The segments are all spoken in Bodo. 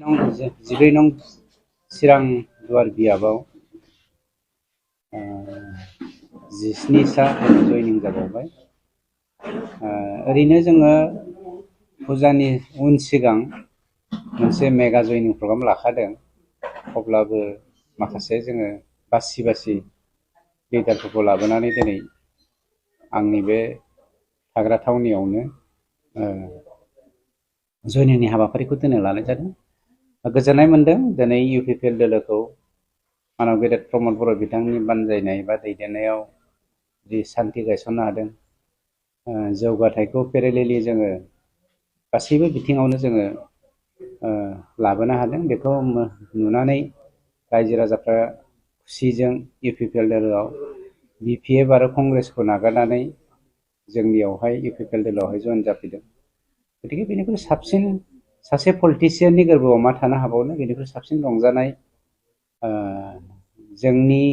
14 नं चिरां दुवार बियाबाव 17 सा जयनिं जाबावबाय। ओरैनो जोङो फुजानि उन सिगां मोनसे मेगा जयनिं प्रग्राम लाखादों। अब्लाबो माखासे जोङो बासि लिडारफोरखौ लाबोनानै दिनै आंनि बे थाग्रा थावनियावनो जयनिंनि हाबाफारिखौ दिनै लानाय जादों। गोजोननाय मोनदों दिनै इउपिपिएल दोलोखौ मानव गेदेर प्रमद बर' बिथांनि बानजायनाय बा दैदेननायाव जि सान्थि गायसननो हादों। जौगाथायखौ पेरेलेलि जोङो गासैबो बिथिङावनो जोङो लाबोनो हादों। बेखौ नुनानै रायजो राजाफ्रा खुसिजों इउपिपिएल दोलोआव बिपिएफ आरो कंग्रेसखौ नागारनानै जोंनियावहाय इउपिपिएल दोलोआवहाय जयेन जाफैदों। गतिके बेनिख्रुइ साबसिन सासे पलिटिशियाननि गोरबोआव मा थानो हाबावनो, बेनिख्रुइ साबसिन रंजानाय जोंनि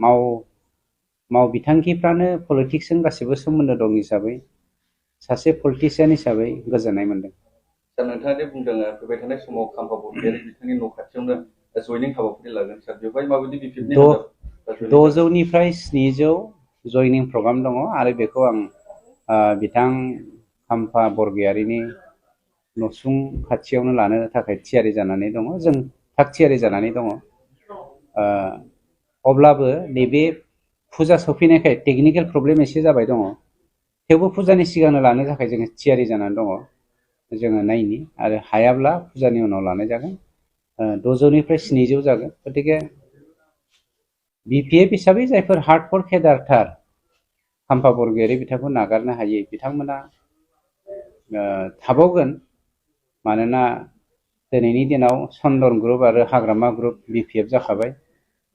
माव बिथांखिफ्रानो पलिटिक्सजों गासिबो सोमोन्दो दं हिसाबै सासे पलिटिशियान हिसाबै गोजोननाय मोनदों। सार, नोंथाङा दे बुंदों फैबाय थानाय समाव खाम्फा बरगयारि बिथांनि न' खाथियावनो जयनिं हाबाफारि लागोन। सार, बेवहाय माबायदि बिपिएफनि 600 निफ्राय 700 जयनिं प्रग्राम दङ आरो बेखौ आं बिथां खाम्फा बरगयारिनि नसुं खाथियावनो लानो थाखाय थियारि जानानै दङ। जों थाग थियारि जानानै दङ। अब्लाबो नैबे फुजा सफैनायखाय टेकनिकेल प्रब्लेम एसे जाबाय दङ। थेवबो फुजानि सिगांनो लानो थाखाय जोङो थियारि जानानै दङ। जोङो नायनि आरो हायाब्ला फुजानि उनाव लानाय जागोन। 600 निफ्राय 700 जागोन। गतिके बिपिएफ हिसाबै जायफोर हार्डकोर केडारथार खाम्फा बरगयारि बिथांखौ नागारनो हायै बिथांमोना थाबावगोन। मानोना दिनैनि दिनाव चन्दन ग्रुप आरो हाग्रामा ग्रुप बिपिएफ जाखाबाय।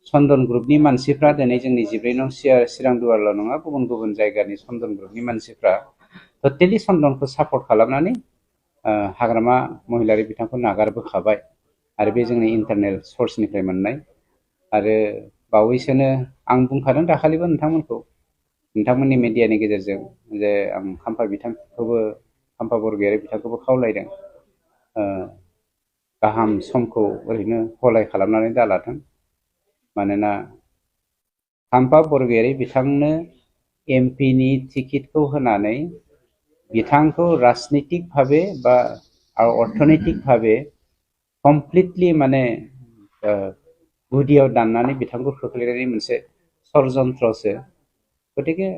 चन्दन ग्रुपनि मानसिफ्रा दिनै जोंनि 14 नं चिरां दुवारल' नङा, गुबुन गुबुन जायगानि चन्दन ग्रुपनि मानसिफ्रा टटेलि चन्दनखौ सापर्ट खालामनानै हाग्रामा महिलारि बिथांखौ नागारबोखाबाय। आरो बे जोंनि इन्टारनेल सर्सनिफ्राय मोननाय। आरो बावैसोनो आं बुंखादों दाखालिबो नोंथांमोननि मिडियानि गेजेरजों जे आं खाम्फा बरगयारि बिथांखौबो खावलायदों गाहाम समखौ ओरैनो हलाय खालामनानै दालाथों। मानोना खाम्फा बरगयारि बिथांनो एमपिनि टिकेटखौ होनानै बिथांखौ राजनितिक भाबे बा अर्थनैतिक भाबे कमप्लिटलि माने गुदियाव दाननानै बिथांखौ खोख्लैनायनि मोनसे षड़यन्त्रसो। गतिके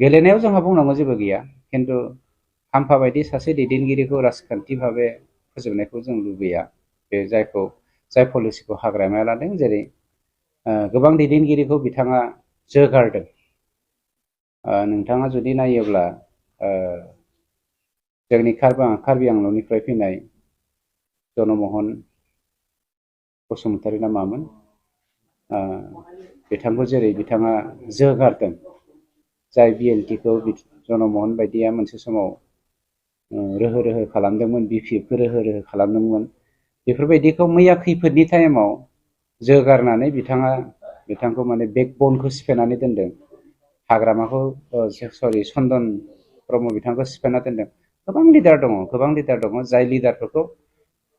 गेलेनायाव जोंहा बुंनांगौ जेबो गैया, खिन्थु खाम्फा बायदि सासे दैदेनगिरिखौ राजखान्थि भाबे फोजोबनायखौ जों लुबैया। बे जाय पलिसिखौ हाग्रामाया लादों, जेरै गोबां दैदेनगिरिखौ बिथाङा जोगारदों। नोंथाङा जुदि नायोब्ला जोंनि कार्बि आंलंनिफ्राय फैनाय जनमोहन बसुमतारी ना मामोन, बिथांखौ जेरै बिथाङा जोगारदों, जाय बिएलटिखौ जनमोहन बायदिया मोनसे समाव रोहो खालामदोंमोन, बिपिएफखौ रोहो खालामदोंमोन। बेफोरबायदिखौ मैया खैफोदनि टाइमाव जोगारनानै बिथांखौ माने बेकबनखौ सिफायनानै दोनदों। हाग्रामाखौ चन्दन ब्रह्म बिथांखौ सिफायना दोनदों। गोबां लिडार दङ जाय लिडारफोरखौ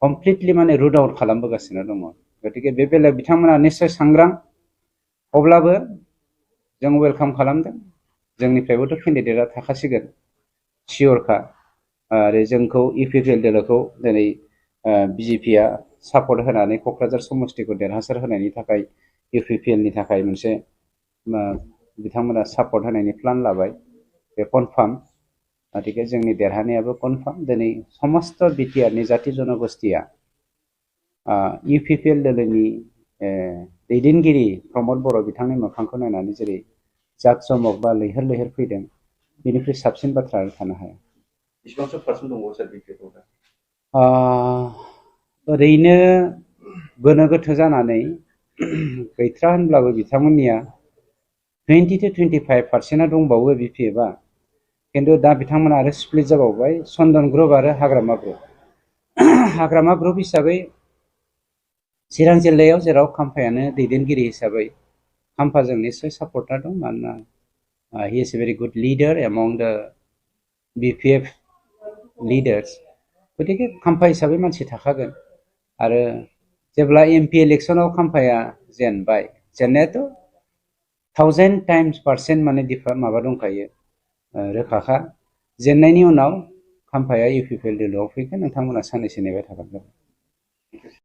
कमप्लिटलि माने रुट आउट खालामबोगासिनो दङ। गतिके बे बेलायाव बिथांमोना निस्सय सांग्रां। अब्लाबो जों वेलकाम खालामदों। जोंनिफ्रायबोथ' केन्डिडेटआ थाखासिगोन, सियरखा। आरो जोंखौ इउपिपिएल दोलोखौ दिनै बिजेपिआ सापर्ट होनानै क'क्राझार समस्तिखौ देरहासार होनायनि थाखाय इउपिपिएलनि थाखाय मोनसे बिथांमोना सापर्ट होनायनि प्लान लाबाय। बे कनफार्म। गतिके जोंनि देरहानायाबो कनफार्म। दिनै समस्त बिटिआरनि जाति जनगोष्ठिया इउपिपिएल दोलोनि दैदेनगिरि प्रमद बर' बिथांनि मोखांखौ नायनानै जेरै जाक-जमक बा लैहोर फैदों, बेनिख्रुइ साबसिन बाथ्रा थानो हाया। बेसेबांसो पार्सेन्ट दंबावो सार बिपिएफआव दा? ओरैनो गोनो गोथो जानानै गैथ्रा होनब्लाबो बिथांमोननिया 20 to 25% दंबावो बिपिएफआ। खिन्थु दा बिथांमोना आरो स्प्लिट जाबावबाय, चन्दन ग्रुप आरो हाग्रामा ग्रुप। हाग्रामा ग्रुप हिसाबै चिरां जिल्लायाव जेराव खाम्फायानो दैदेनगिरि हिसाबै खाम्फाजों निस्सय सापर्टार दं। मानोना he is a very good leader among the BPF leaders. गतिके खाम्फा हिसाबै मानसि थाखागोन आरो जेब्ला MP इलेक्सनाव खाम्फाया जेनबाय जेननायाथ' 1000 टाइम्स % माने माबा दंखायो रोखाखा जेननायनि उनाव खाम्फाया UPPL दोलोआव फैगोन नोंथांमोना साननैसो नेबाय थाबानो जाबाय